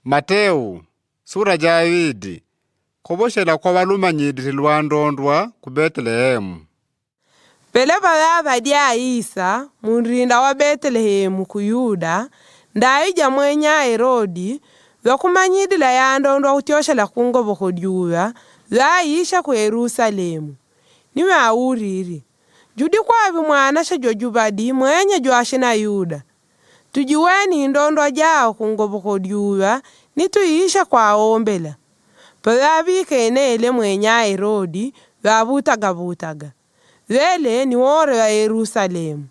Mateu sura ja ibidi Kuboshela kwa balumanyidili lwa ndondwa ku Betelehemu. Pele baya dyaisa munrinda wa Betelehemu ku Yuda, ndaija mwenya Herodi, lwakumanyidila yandondwa kutyoshela kungoboko dyuva, lwaisha ku Yerusalemu. Niwauriri, judi kwavi mwana shajwajubadi mwenye jwashina Yuda. Tujiweni indondwa jao kungoboko dyuva nituisha kwaombela. Pavyavikenele mwenya Herodi lwavutagavutaga. Vele ni wore wa Yerusalemu.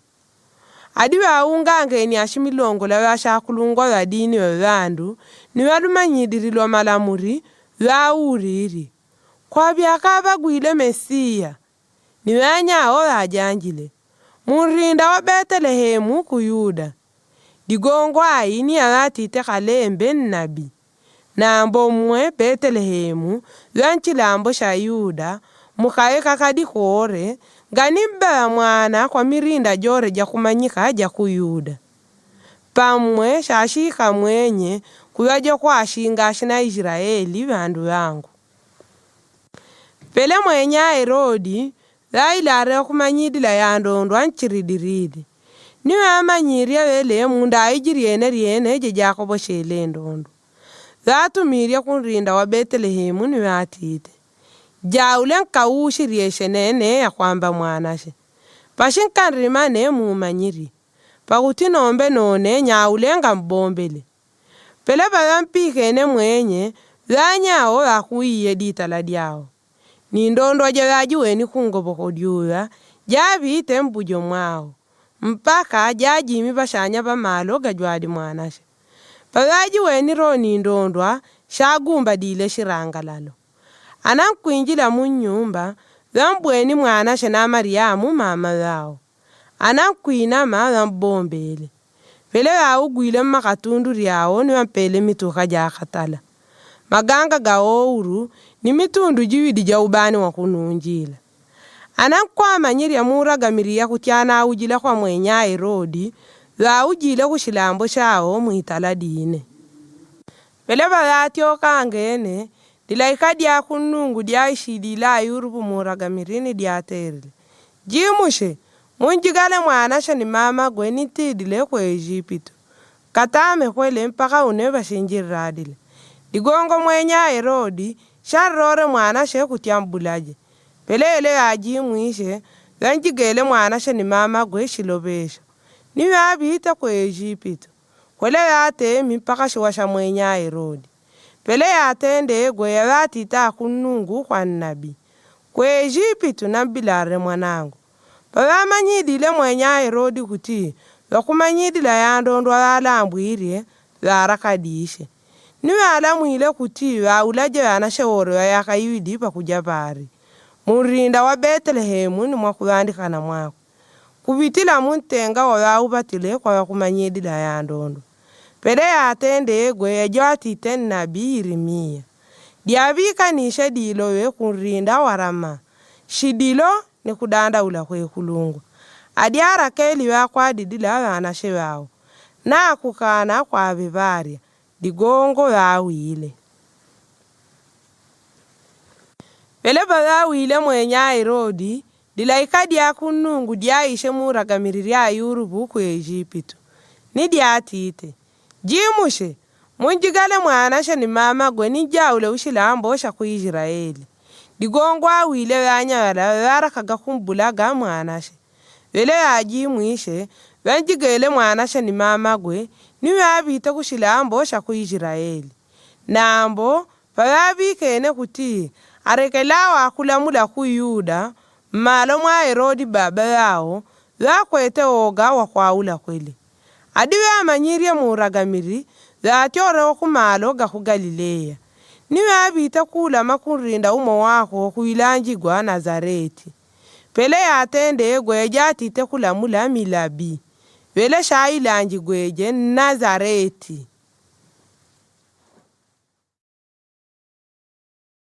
Adi vaungangeni ashimilongola vashakulungwa va dini va vandu ni valumanyidirilwa malamuri vauriri. Kwavyakavagwile Mesiya ni vanyawo vajanjile. Murinda wa Betelehemu ku Yuda. Digongo ayi ni avatite kalembe nnabi. Nambo mmwe Betelehemu lwa nchilambo sha Yuda mukaye kakadi kore ngani mbaa mwana kwa mirinda jore ja kumanyika ja ku Yuda. Pamwe shashika mwenye kuvaja kwashinga ashina Israeli vandu vangu. Pele mwenya Herodi vailare kumanyidila yandondwa nchiridiridi. Niwamanyiria vele munda aijiriene riene je Jakobo shele ndondo. Vatumirie kunrinda wa Betelehemu niwatite. Jaule nkaushi shenene ya kwamba mwanashe. Pashinkanrimane mumanyiri. Pakuti nombe none nyaulenga mbombele. Pele vayampikene mwenye vanyawo vakuiye ditala dyao. Ni ndondo jawajuweni kungoboko dyuva javite mbujo mwao. Mpaka jajimi vashanya vamalo gajwadi mwanashe. Pavajiweni roni ndondwa shagumba dile shirangalalo. Anankwinjila munyumba vambweni mwanashe na Mariamu mama wao. Anankwinama vambombele. Pele vaugwile mmakatundu lyao niwampele mituka jakatala. Maganga ga ouru ni mitundu jiwidi ja ubani wa kununjila. Anankwamanyirya muragamiriya kutyana aujila kwa mwenya Herodi vaujile kushilambo shao mwitala dine. Pele vayatyokangene dilaika dya kunungu dyaishidila yurupu muragamirini dyaterile. Jimushe munjigale mwanashe ni mama gwe nitidile ku Egipito. Katame kwele mpaka une vashinjiradile. Digongo mwenya Herodi sharrore mwanashe kutyambulaje. Pelele yajimwishe vanjigele mwanashe ni mama gwe shilobesha. Niwabita ku Egipito. Kwele yatemi mpaka shiwasha mwenya Herodi. Pele yatende gwe yavatita kunungu kwa nabii. Ku Egipito nambilare mwanangu. Pavamanyidile mwenya Herodi kuti vakumanyidila yandondwa valambwirye varakadishe. Niwalamwile kuti vaulaje vanasheworo yakayidi pakuja pari. Murinda wa Betelehemu ni mwakuvandikana mwako. Kuvitila muntenga wa vauvatile kwa vakumanyidila yandondo. Pele yatende gwe yajwatite nabii Yeremia. Dyavikanishe dilowe kurinda warama. Shidilo ni kudanda ula kwekulungwa. Adyarakeli vakwadidila vanashe vao. Na kukana kwa vivarya. Digongo vawile. Pele vawile mwenya Herodi dilaika dya kunungu dyaishe muragamiri lya yurupu ku Egipito. Ni dyatite. Jimushe munjigale mwanashe ni mama gwe nijaule ushilambo sha ku Israeli. Digongo awile vanyawala varakaga kumbulaga mwanashe. Vele yajimwishe vanjigele mwanashe ni mama gwe niwavite kushilambo sha ku Israeli. Nambo pavavikene kuti arekelawo akulamula ku Yuda mmalo mwa Herodi baba yao vakwete woga wa kwaula kweli. Adi vamanyirye muragamiri vatyorewo kumalo ga ku Galileya. Niwavite kulama kurinda umo wako kuilanjigwa Nazareti. Pele yatende gwe jatite kulamula milabi. Vele shailanjigweje Nazareti.